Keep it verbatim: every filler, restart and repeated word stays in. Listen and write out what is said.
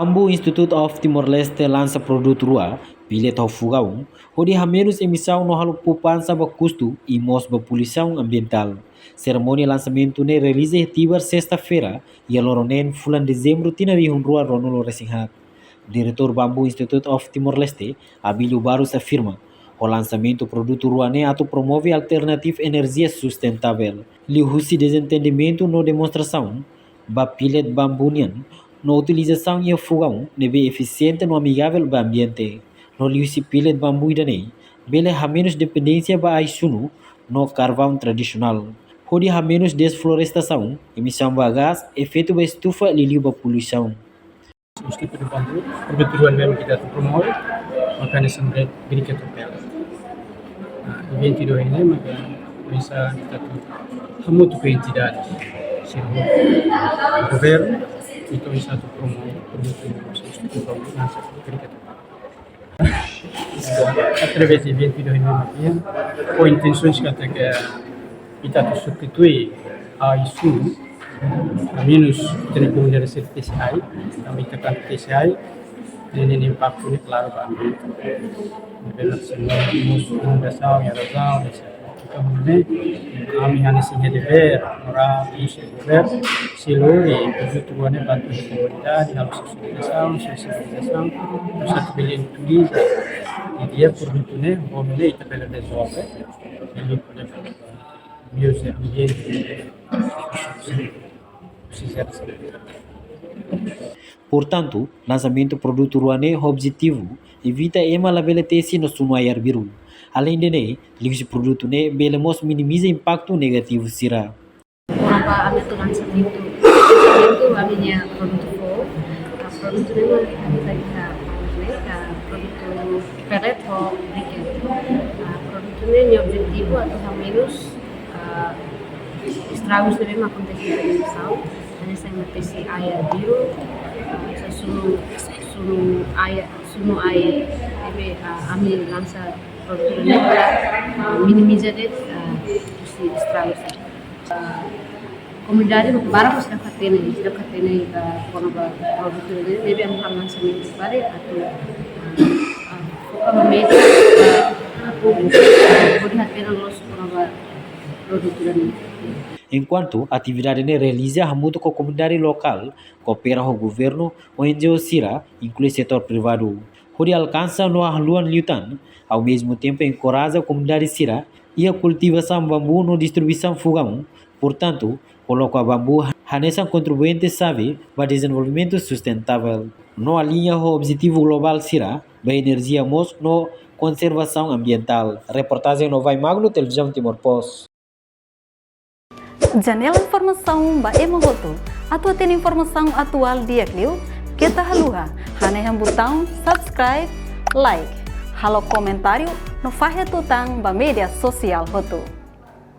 Bamboo Institute of Timor-Leste lansa produtu rua, pellet ho fogaun, hodi hamenus emisaun no halo poupansa ba kustu i mós ba poluisaun ambientál. Serimónia lansamentu ne'e realiza iha Tibar sesta-feira, iha loron neen fulan Dezembru tinan rihun rua ruanulu resin haat. Diretór Bamboo Institute of Timor-Leste, Abílio Barros afirma, ho lansamentu produtu rua ne'e atu promove alternativa enerjia sustentável. Liuhusi dezentendimentu no demonstrasaun ba pellet bambu nian, no utilizasaun iha fogaun ne'ebé efisiente no amigavel ba ambiente. No liuhusi pellet bambu ida-ne'e, bele hamenus dependénsia ba ai-sunu no karvaun tradisionál, hodi hamenus desflorestasaun, emisaun ba gás efeitu ba estufa, liuliu ba poluisaun. Substitui bambu, produtu rua ne'ebé ita atu promove, maka hanesan briket ho pellet. Ah, eventu ida-ne'e maka bisa ita atu hamutuk ho entidade, sira, governu, ita bisa atu promove produtu substitui bambu hanesan briket ho pellet. Através de eventu ida-ne'e maka, ho intensaun katak ita atu substitui ai-sunu, hamenus ita-nia komunidade sira tesi ai, tanba ita kan tesi ai, ne'e nia impaktu ne'e klaru ba ambiente. Bele hanesan mós inundasaun, erozaun, etcétera. Entaun ne'e, ami hanesan iha devér moral, husi governu, sira lori produtu rua ne'e ba komunidade, halo sosializasaun, sensibilizasaun, no atu bele utiliza, i di'ak produtu ne'e, bom, ne'e ita bele rezolve, bele, bele, meius de ambiente, sosializasaun. Portantu, lansamentu produtu rua ne'e ho objetivu evita ema labele tesi no sunu ai arbiru. Aleinde ne'e, liuhusi produtu ne'e bele mós minimiza impaktu negativu sira. Kona-ba ami atu lansamentu, lansamentu ami-nia produtu foun. Ah, produtu ne'e mak ami tadi ka, ne'e, ah, produtu pellet ho briket. Ah, produtu ne'e nia objetivu atu hamenus, ah, estragus ne'ebé mak akontese iha emisaun, hanesan ema tesi ai arbiru, ah, hanesan sunu, sunu ai, sunu ai, ne'ebé, ah, ami lansa produtu ne'e para, ah, minimiza de'it, ah, husi estragus. Ah, komunidade barak seidauk hatene, seidauk hatene, ah, kona-ba produtu ne'e, ne'ebé ami halo lansamentu para atu, ah, ah, foka ba média, ah, públiku, ah, hodi hatene loos kona-ba produtu ne'e. Enkuantu atividade ne'e realiza hamutuk ho komunidade lokál, koopera ho governu, O N G O sira, inklui setór privadu, hodi alkansa no haluha liután, ao mesmo tempo enkoraja komunidade sira iha kultivasaun bambu no distribuisaun fogaun. Portantu, koloka bambu hanesan kontribuinte xave ba dezenvolvimentu sustentável, no aliña ho objetivu globál sira ba enerjia mós no konservasaun ambientál. Reportajen Novai Magno, Televizaun Timor Post. Janela informasaun ba ema hotu. Atu hatene informasaun atuál di'ak liu, keta haluha hanehan butaun subscribe, like, halo komentáriu no fahe tutan ba média sosiál hotu.